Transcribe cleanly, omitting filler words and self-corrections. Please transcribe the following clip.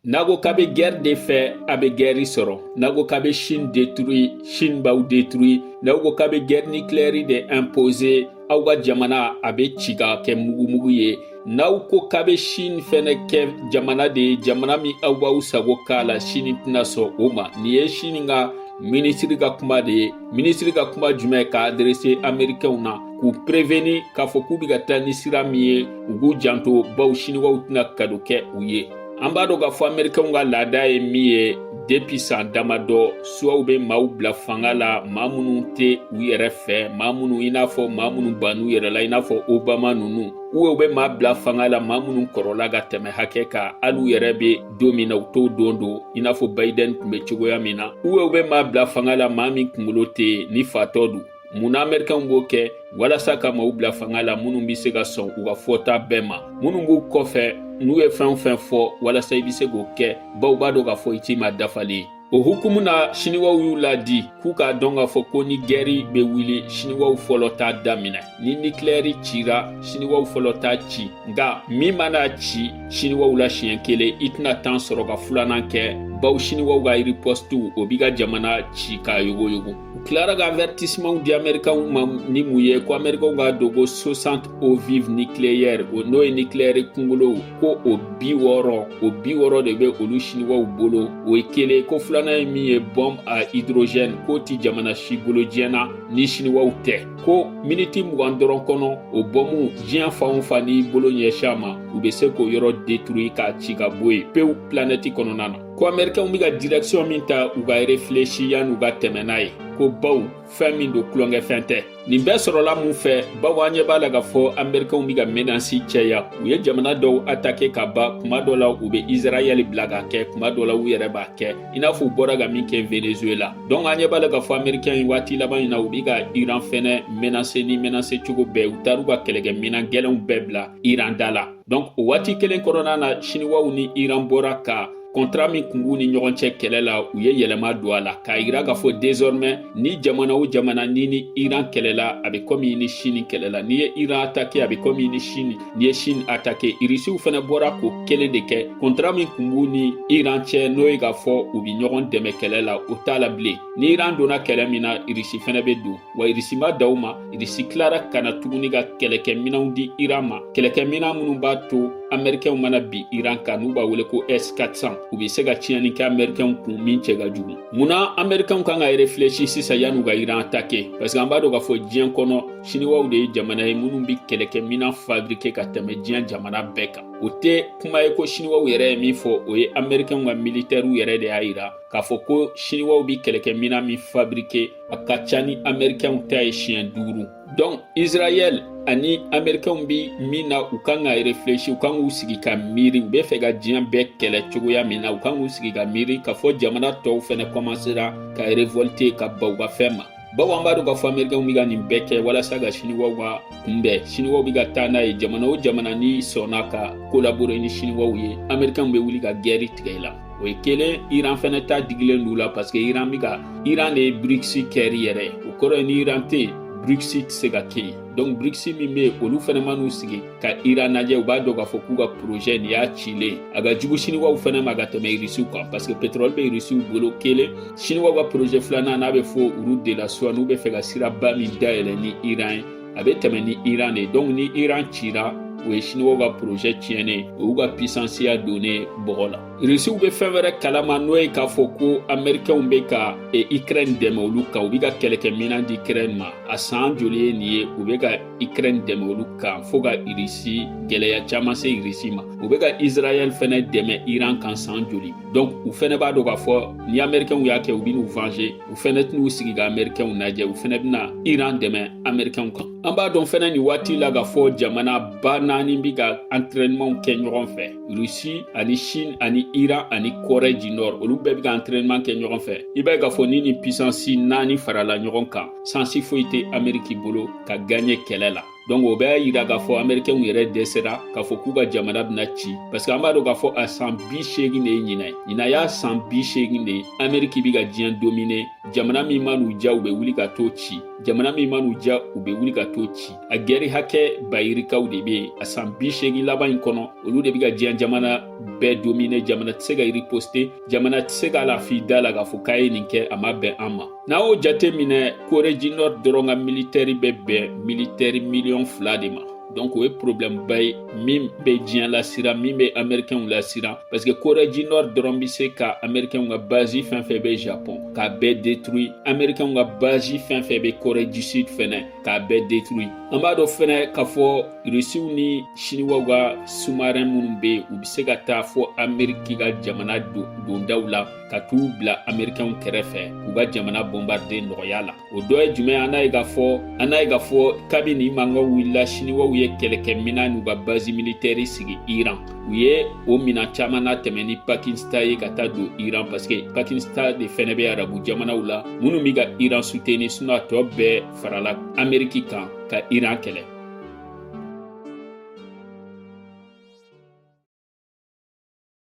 N'a ko k'a bɛ guerre de fɛ, a bɛ guerre sɔrɔ. N'a ko k'a bɛ Chine détruire, Chine b'aw détruire. N'aw ko k'a bɛ guerre nucléaire de imposer aw ka jamana, a bɛ ci ka kɛ mugumugu ye. N'aw ko k'a bɛ Chine fɛnɛ kɛ jamana de ye, jamana min aw b'aw sago k'a la, Chine tɛna sɔn o ma. Nin ye Chine ka minisiri ka kuma de ye. Minisiri ka kuma jumɛn k'a adresser Américains na, k'u prévenir k'a fɔ k'u bɛ ka taa ni sira min ye, u k'u janto, baw Chinois tɛna cadeau kɛ u ye. An b'a dɔn k'a fɔ Américains ka laada ye min ye depuis san damadɔ, soit u bɛ maaw bila fanga la, maa minnu tɛ u yɛrɛ fɛ, maa minnu i n'a fɔ maa minnu bann'u yɛrɛ la, i n'a fɔ Obama ninnu, ou u bɛ maa bila fanga la, maa minnu kɔrɔla ka tɛmɛ hakɛ kan, hali u yɛrɛ bɛ don min na, u t'o don don, i n'a fɔ Biden tun bɛ cogoya min na, ou u bɛ maa bila fanga la, maa min kunkolo tɛ yen ni fatɔ don. Munna Américains b'o kɛ? Walasa ka maaw bila fanga la minnu bɛ se ka sɔn u ka fɔta bɛɛ ma, minnu b'u kɔfɛ, n'u ye fɛn o fɛn fɔ, walasa i bɛ se k'o kɛ, baw b'a dɔn k'a fɔ i t'i ma dafalen ye. O hukumu na, Siniwaw y'u ladi k'u k'a dɔn k'a fɔ ko ni guerre bɛ wuli, Siniwaw fɔlɔ t'a daminɛ. Ni nucléaire cira, Siniwaw fɔlɔ t'a ci. Nka min mana ci Siniwaw la siɲɛ kelen, i tɛna temps sɔrɔ ka filanan kɛ, baw Siniwaw ka riposte, o b'i ka jamana ci k'a yogoyogo. U tilara ka avertissement di Américains ma ni mun ye? Ko Américains k'a dɔn ko 60 ogives nucléaires, o n'o ye nucléaire kunkolo, ko o 60, o 60 de bɛ olu Siniwaw bolo. O ye kelen. Ko filanan ye min ye, bombe à hydrogène, k'o ti jamana si bolo diɲɛ na ni Siniwaw tɛ. Ko miniti 20 dɔrɔn kɔnɔ, o bɔmu, diɲɛ fan o fan n'i bolo ɲɛsin a ma, u bɛ se k'o yɔrɔ détruire k'a ci ka bɔ yen pewu planète kɔnɔna na. Ko Américains bɛ ka direction min ta, u ka réfléchir yanni u ka tɛmɛ n'a ye, ko baw fɛn min don, tulonkɛfɛn tɛ. Nin bɛɛ sɔrɔla mun fɛ? Baw an ɲɛ b'a la k'a fɔ Américains bɛ ka menace caya. U ye jamana dɔw attaquer ka ban. Kuma dɔ la, u bɛ Israël bila k'a kɛ, kuma dɔ la, u yɛrɛ b'a kɛ, i n'a fɔ u bɔra ka min kɛ Venezuela. Donc an ɲɛ b'a la k'a fɔ Américains ye waati laban in na, u bɛ ka Iran fɛnɛ menacer ni menacer cogo bɛɛ. U taar'u ka kɛlɛkɛminɛn gɛlɛnw bɛɛ bila Iran da la. Donc o waati kelen kɔnɔna na, Chinois ni Iran bɔra ka contrat min kun b'u ni ɲɔgɔn cɛ kɛlɛ la, u ye yɛlɛma don a la k'a yira k'a fɔ désormais, ni jamana o jamana ni Iran kɛlɛla, a bɛ komi ni Chine kɛlɛla. N'i ye Iran attaquer, a bɛ komi ni Chine, n'i ye Chine attaquer. Irisiw fɛnɛ bɔra k'o kelen de kɛ. Contrat min kun b'u ni Iran cɛ, n'o ye k'a fɔ u bɛ ɲɔgɔn dɛmɛ kɛlɛ la, o t'a la bilen. Ni Iran donna kɛlɛ min na, Irisi fɛnɛ bɛ don. Wa Irisi ma da u ma, Irisi tilara ka na tuguni ka kɛlɛkɛminɛnw di Iran ma, kɛlɛkɛminɛn minnu b'a to Américains mana bi Iran kan, n'u b'a wele ko S400, u bɛ se ka tiɲɛni kɛ Américains kun min cɛ ka jugu. Munna Américains kan ka réfléchir sisan yan'u ka Iran attaquer? Parce que an b'a dɔn k'a fɔ diɲɛ kɔnɔ, Chinois de ye jamana ye minnu bɛ kɛlɛkɛminɛn fabriquer ka tɛmɛ diɲɛ jamana bɛɛ kan. O tɛ kuma ye ko Chinois yɛrɛ ye min fɔ, o ye Américains ka militaires yɛrɛ de y'a yira k'a fɔ ko Chinois bɛ kɛlɛkɛminɛn min fabriquer, a ka ca ni Américains ta ye siɲɛ 5. Donc Israël ani Américains bi min na, u kan ka réfléchir, u kan k'u sigi ka miiri. U bɛ fɛ ka diɲɛ bɛɛ kɛlɛ cogoya min na, u kan k'u sigi ka miiri k'a fɔ jamana tɔw fɛnɛ commencera ka révolter ka ban u ka fɛn ma. Bawo an b'a dɔn k'a fɔ Américains bɛ ka nin bɛɛ kɛ walasa ka Chinois ka kunbɛn. Chinois bɛ ka taa n'a ye, jamana o jamana ni sɔnna ka collaborer ni Chinois ye, Américains bɛ wuli ka guerre tigɛ i la. O ye kelen. Iran fɛnɛ ta digilen d'u la, parce que Iran bɛ ka, Iran de ye BRICS cœur yɛrɛ ye. O kɔrɔ ye ni Iran tɛ yen, BRICS tɛ se ka kɛ yen. Donc BRICS min bɛ yen, olu fɛnɛ man'u sigi ka Iran lajɛ, u b'a dɔn k'a fɔ k'u ka projet nin y'a cilen. A ka jugu Chinois fɛnɛ ma ka tɛmɛ Irisiw kan, parce que pétrole bɛ Irisiw bolo kelen. Chinois ka projet filanan, n'a bɛ fɔ route de la soie, n'u bɛ fɛ ka siraba min dayɛlɛ ni Iran ye, a bɛ tɛmɛ ni Iran de ye. Donc ni Iran cira, o ye Chinois ka projet tiɲɛnen, o y'u ka puissance ya donnen bɔgɔ la. Irisiw bɛ fɛn wɛrɛ kalama, n'o ye k'a fɔ ko Américains bɛ ka Ukraine dɛmɛ olu kan, u bɛ ka kɛlɛkɛminɛn di Ukraine ma. A san joli ye nin ye u bɛ ka Ukraine dɛmɛ olu kan, fo ka Irisi gɛlɛya caman se Irisi ma? U bɛ ka Israël fɛnɛ dɛmɛ Iran kan san joli? Donc u fɛnɛ b'a dɔn k'a fɔ ni Américains y'a kɛ, u bɛ n'u venger. U fɛnɛ tɛn'u sigi ka Américains lajɛ, u fɛnɛ bɛna Iran dɛmɛ Américains kan. An b'a dɔn fɛnɛ nin waati la k'a fɔ jamana ba naani bɛ ka entraînement kɛ ɲɔgɔn fɛ: Russie ani Chine ani Iran ani Corée du Nord. Olu bɛɛ bɛ ka entraînement kɛ ɲɔgɔn fɛ. I b'a ye k'a fɔ ni nin puissance naani farala ɲɔgɔn kan, chance foyi tɛ Amérique bolo ka gagner kɛlɛ la. Donc o b'a yira k'a fɔ Américains yɛrɛ dɛsɛra k'a fɔ k'u ka jamana bɛna ci, parce que an b'a dɔn k'a fɔ a san 80 de ye ɲinan ye. Ɲinan y'a san 80 de ye Amérique bɛ ka diɲɛ dominer. Jamana min man'u ja, u bɛ wuli ka t'o ci. Jamana min man'u ja, u bɛ wuli ka t'o ci. A guerre hakɛ bayirikaw de bɛ yen a san 80 laban in kɔnɔ, olu de bɛ ka diɲɛ jamana bɛɛ dominer, jamana tɛ se ka riposter, jamana tɛ se k'a la f'i da la k'a fɔ k'a ye nin kɛ, a ma bɛn an ma. N'a y'o jate minɛ, Corée du Nord dɔrɔn ka militaire bɛ bɛn militaire 2 miliyɔn de ma. Donc o ye problème ba ye min bɛ diɲɛ lasiran, min bɛ Américains lasiran, parce que Corée du Nord dɔrɔn bɛ se ka Américains ka base fɛn fɛn bɛ Japon k'a bɛɛ détruit, Américains ka base fɛn fɛn bɛ Corée du Sud fɛnɛ k'a bɛɛ détruit. An b'a dɔn fɛnɛ k'a fɔ Rusiw ni Siniwaw ka sous-marin minnu bɛ yen, u bɛ se ka taa fɔ Amérique ka jamana dondaw la ka t'u bila Américains kɛrɛfɛ k'u ka jamana bombarder nɔgɔya la. O dɔ ye jumɛn? An n'a ye k'a fɔ kabini mankan wulila, Siniwaw ye kɛlɛkɛminan n'u ka base militaire sigi Iran. U ye o minan caman na tɛmɛ ni Pakistan ye ka taa don Iran, parce que Pakistan de fɛnɛ bɛ arabu jamanaw la minnu bɛ ka Iran soutenir. Sinon a tɔ bɛɛ farala Amérique kan ka Iran kɛlɛ.